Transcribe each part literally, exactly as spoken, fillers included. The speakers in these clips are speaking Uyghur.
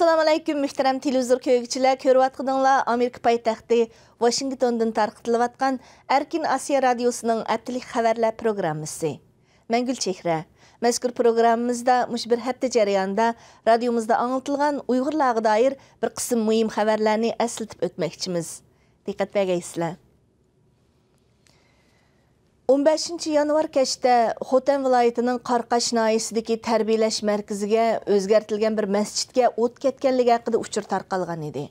ئەسسالامۇئەلەيكۇم، مۆھتەرەم تېلېۋىزور كۆرگۈچىلەر! كۆرۈۋاتقىنىڭلار ئامېرىكا پايتەختى ۋاشىنگتوندىن تارقىتىلىۋاتقان ئەركىن ئاسىيا رادىيوسىنىڭ ھەپتىلىك خەۋەرلەر پروگراممىسى. مەن گۈلچېھرە. مەزكۇر پروگراممىمىزدا مۇشۇ بىر ھەپتە جەريانىدا رادىيومىزدا ئاڭلىتىلغان ئۇيغۇرلارغا دائىر بىر قىسىم مۇھىم خەۋەرلەرنى ئەسلىتىپ ئۆتمەكچىمىز. دىققەت بەرگەيسىلەر. ئون بەشىنچى يانۋار كەچتە خوتەن ۋىلايىتىنىڭ قاراقاش ناھىيەسىدىكى تەربىيەلەش مەركىزىگە ئۆزگەرتىلگەن بىر مەسچىتكە ئوت كەتكەنلىكى ھەققىدە ئۇچۇر تارقالغان ئىدى.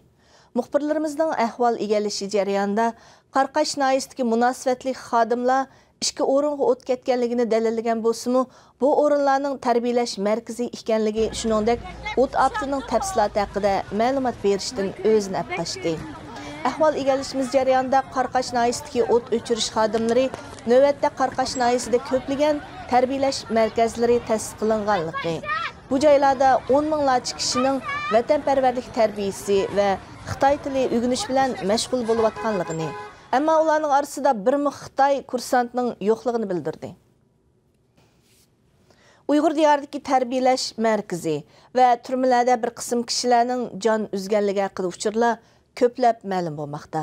مۇخبىرلىرىمىزنىڭ ئەھۋال ئىگىلىشى جەريانىدا، قاراقاش ناھىيەسىدىكى مۇناسىۋەتلىك خادىملار ئىككى ئورۇنغا ئوت كەتكەنلىكىنى دەلىللىگەن بولسىمۇ، بۇ ئورۇنلارنىڭ تەربىيەلەش مەركىزى ئىكەنلىكى، شۇنىڭدەك ئوت ئاپىتىنىڭ تەپسىلاتى ھەققىدە مەلۇمات بېرىشتىن ئۆزىنى ئەپ قاچتى. ئەھۋال ئىگىلىشىمىز جەريانىدا، قاراقاش ناھىيەسىدىكى ئوت ئۆچۈرۈش خادىملىرى نۆۋەتتە قاراقاش ناھىيەسىدە كۆپلىگەن تەربىيەلەش مەركەزلىرى تەسىس قىلىنغانلىقى، بۇ جايلاردا ئون مىڭلارچە كىشىنىڭ ۋەتەنپەرۋەرلىك تەربىيىسى ۋە خىتاي تىلى ئۆگىنىش بىلەن مەشغۇل بولۇۋاتقانلىقىنى، ئەمما ئۇلارنىڭ ئارىسىدا بىرمۇ خىتاي كۇرسانتنىڭ يوقلۇقىنى بىلدۈردى. ئۇيغۇر دىيارىدىكى تەربىيەلەش مەركىزى ۋە تۈرمىلەردە بىر قىسىم كىشىلەرنىڭ جان ئۈزگەنلىكى ھەققىدە ئۇچۇرلار كۆپلەپ مەلۇم بولماقتا.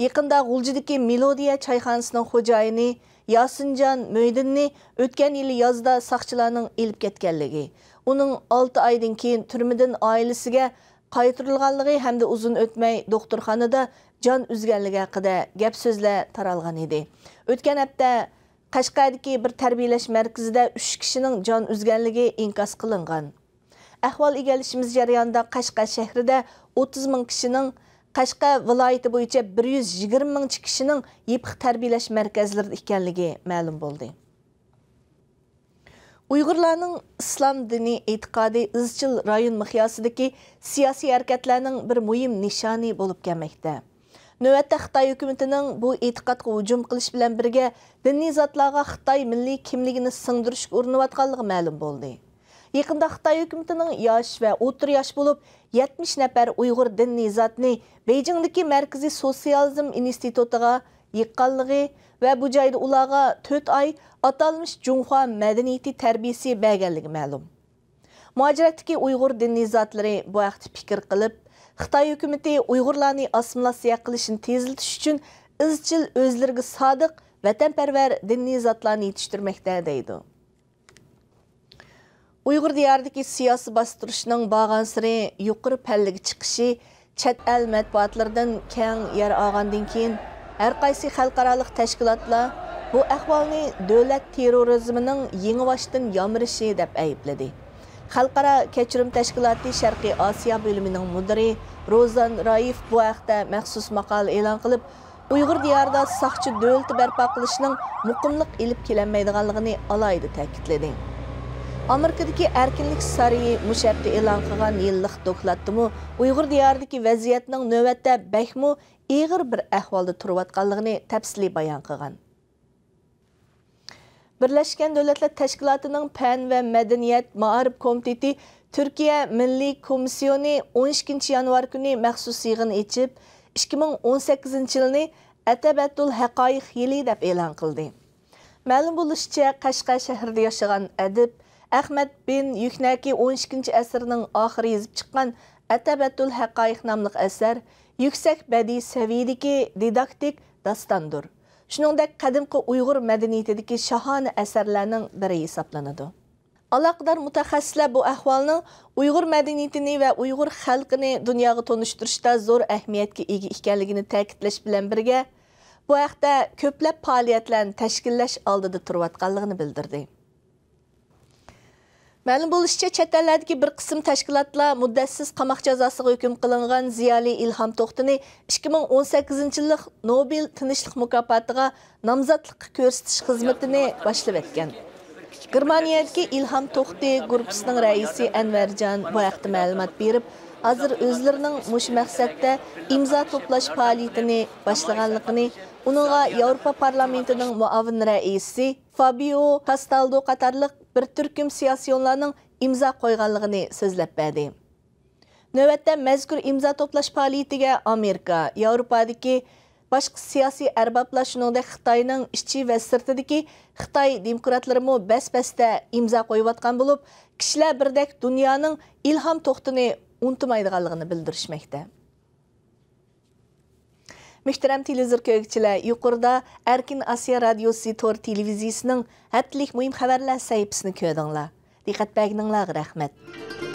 يېقىندا غۇلجىدىكى مېلودىيە چايخانىسىنىڭ خوجايىنى ياسىنجان مۆيدىننى ئۆتكەن يىلى يازدا ساقچىلارنىڭ ئېلىپ كەتكەنلىكى، ئۇنىڭ ئالتە ئايدىن كېيىن تۈرمىدىن ئائىلىسىگە قايتۇرۇلغانلىقى ھەمدە ئۇزۇن ئۆتمەي دوختۇرخانىدا جان ئۈزگەنلىكى ھەققىدە گەپ-سۆزلەر تارالغان ئىدى. ئۆتكەن ھەپتە قەشقەردىكى بىر تەربىيەلەش مەركىزىدە ئۈچ كىشىنىڭ جان ئۈزگەنلىكى ئىنكاس قىلىنغان. ئەھۋال ئىگىلىشىمىز جەريانىدا قەشقەر شەھىرىدە ئوتتۇز مىڭ كىشىنىڭ، قەشقەر ۋىلايىتى بويىچە بىر يۈز يىگىرمە مىڭچە كىشىنىڭ يېپىق تەربىيەلەش مەركەزلىرىدە ئىكەنلىكى مەلۇم بولدى. ئۇيغۇرلارنىڭ ئىسلام دىنىي ئېتىقادى ئىزچىل رايون مىقياسىدىكى سىياسىي ھەرىكەتلەرنىڭ بىر مۇھىم نىشانى بولۇپ كەلمەكتە. نۆۋەتتە خىتاي ھۆكۈمىتىنىڭ بۇ ئېتىقادقا ھۇجۇم قىلىش بىلەن بىرگە، دىنىي زاتلارغا خىتاي مىللىي كىملىكىنى سىڭدۈرۈشكە ئۇرۇنۇۋاتقانلىقى مەلۇم بولدى. يېقىندا خىتاي ھۆكۈمىتىنىڭ ياش ۋە ئوتتۇرا ياش بولۇپ، يەتمىش نەپەر ئۇيغۇر دىنىي زاتنى بېيجىڭدىكى مەركىزىي سوتسىيالىزم ئىنستىتۇتىغا يىغقانلىقى ۋە بۇ جايدا ئۇلارغا تۆت ئاي ئاتالمىش جۇڭخۇا مەدەنىيىتى تەربىيىسى بەرگەنلىكى مەلۇم. مۇھاجىرەتتىكى ئۇيغۇر دىنىي زاتلىرى بۇ ھەقتە پىكىر قىلىپ، خىتاي ھۆكۈمىتى ئۇيغۇرلارنى ئاسسىمىلياتسىيە قىلىشنى تېزلىتىش ئۈچۈن ئىزچىل ئۆزلىرىگە سادىق، ۋەتەنپەرۋەر دىنىي زاتلارنى يېتىشتۈرمەكتە، دەيدۇ. ئۇيغۇر دىيارىدىكى سىياسىي باستۇرۇشنىڭ بارغانسېرى يۇقىرى پەللىگە چىقىشى چەت ئەل مەتبۇئاتلىرىدىن كەڭ يەر ئالغاندىن كېيىن، ھەرقايسى خەلقئارالىق تەشكىلاتلار بۇ ئەھۋالنى دۆلەت تېررورىزمىنىڭ يېڭىباشتىن يامرىشى دەپ ئەيىبلىدى. خەلقئارا كەچۈرۈم تەشكىلاتى شەرقىي ئاسىيا بۆلۈمىنىڭ مۇدىرى روزان رايېف بۇ ھەقتە مەخسۇس ماقالە ئېلان قىلىپ، ئۇيغۇر دىيارىدا ساقچى دۆلىتى بەرپا قىلىشنىڭ مۇقىملىق ئېلىپ كېلەلمەيدىغانلىقىنى ئالاھىدە تەكىتلىدى. ئامېرىكىدىكى ئەركىنلىك سارىيى مۇشۇ ھەپتە ئېلان قىلغان يىللىق دوكلاتتىمۇ ئۇيغۇر دىيارىدىكى ۋەزىيەتنىڭ نۆۋەتتە بەكمۇ ئېغىر بىر ئەھۋالدا تۇرۇۋاتقانلىقىنى تەپسىلىي بايان قىلغان. بىرلەشكەن دۆلەتلەر تەشكىلاتىنىڭ پەن ۋە مەدەنىيەت، مائارىپ كومىتېتى تۈركىيە مىللىي كومىسسىيونى ئون ئىككىنچى يانۋار كۈنى مەخسۇس يىغىن ئېچىپ، ئىككى مىڭ ئون سەككىزىنچى يىلنى ئەتەبەتۇل ھەقايىق يىلى دەپ ئېلان قىلدى. مەلۇم بولۇشىچە، قەشقەر شەھىرىدە ياشىغان ئەدىب ئەخمەت بىن يۈكنەكى ئون ئىككىنچى ئەسىرنىڭ ئاخىرى يېزىپ چىققان ئەتەبەتۇل ھەقايىق ناملىق ئەسەر يۈكسەك بەدىئىي سەۋىيىدىكى دىداكتىك داستاندۇر. شۇنىڭدەك قەدىمكى ئۇيغۇر مەدەنىيىتىدىكى شاھانە ئەسەرلەرنىڭ بىرى ھېسابلىنىدۇ. ئالاقىدار مۇتەخەسسىسلەر بۇ ئەھۋالنىڭ ئۇيغۇر مەدەنىيىتىنى ۋە ئۇيغۇر خەلقىنى دۇنياغا تونۇشتۇرۇشتا زور ئەھمىيەتكە ئىگە ئىكەنلىكىنى تەكىتلەش بىلەن بىرگە، بۇ ھەقتە كۆپلەپ پائالىيەتلەرنى تەشكىللەش ئالدىدا تۇرۇۋاتقانلىقىنى بىلدۈردى. مەلۇم بولۇشىچە، چەت ئەللەردىكى بىر قىسىم تەشكىلاتلار مۇددەتسىز قاماق جازاسىغا ھۆكۈم قىلىنغان زىيالىي ئىلھام توختىنى ئىككى مىڭ ئون سەككىزىنچى يىللىق نوبېل تىنچلىق مۇكاپاتىغا نامزاتلىققا كۆرسىتىش خىزمىتىنى باشلىۋەتكەن. گېرمانىيەدىكى ئىلھام توختى گۇرۇپپىسىنىڭ رەئىسى ئەنۋەرجان بۇ ھەقتە مەلۇمات بېرىپ، ھازىر ئۆزلىرىنىڭ مۇشۇ مەقسەتتە ئىمزا توپلاش پائالىيىتىنى باشلىغانلىقىنى، ئۇنىڭغا ياۋروپا پارلامېنتىنىڭ مۇئاۋىن رەئىسى فابىئو كاستالدو قاتارلىق بىر تۈركۈم سىياسىيونلارنىڭ ئىمزا قويغانلىقىنى سۆزلەپ بەردى. نۆۋەتتە مەزكۇر ئىمزا توپلاش پائالىيىتىگە ئامېرىكا، ياۋروپادىكى باشقا سىياسىي ئەربابلار، شۇنىڭدەك خىتاينىڭ ئىچى ۋە سىرتىدىكى خىتاي دېموكراتلىرىمۇ بەس-بەستە ئىمزا قويۇۋاتقان بولۇپ، كىشىلەر بىردەك دۇنيانىڭ ئىلھام توختىنى ئۇنتۇمايدىغانلىقىنى بىلدۈرۈشمەكتە. مۆھتەرەم تېلېۋىزور كۆرگۈچىلەر، يۇقىرىدا ئەركىن ئاسىيا رادىيوسى تور تېلېۋىزىيىسىنىڭ ھەپتىلىك مۇھىم خەۋەرلەر سەھىپىسىنى كۆردۈڭلار. دىققەت بەرگىنىڭلارغا رەھمەت.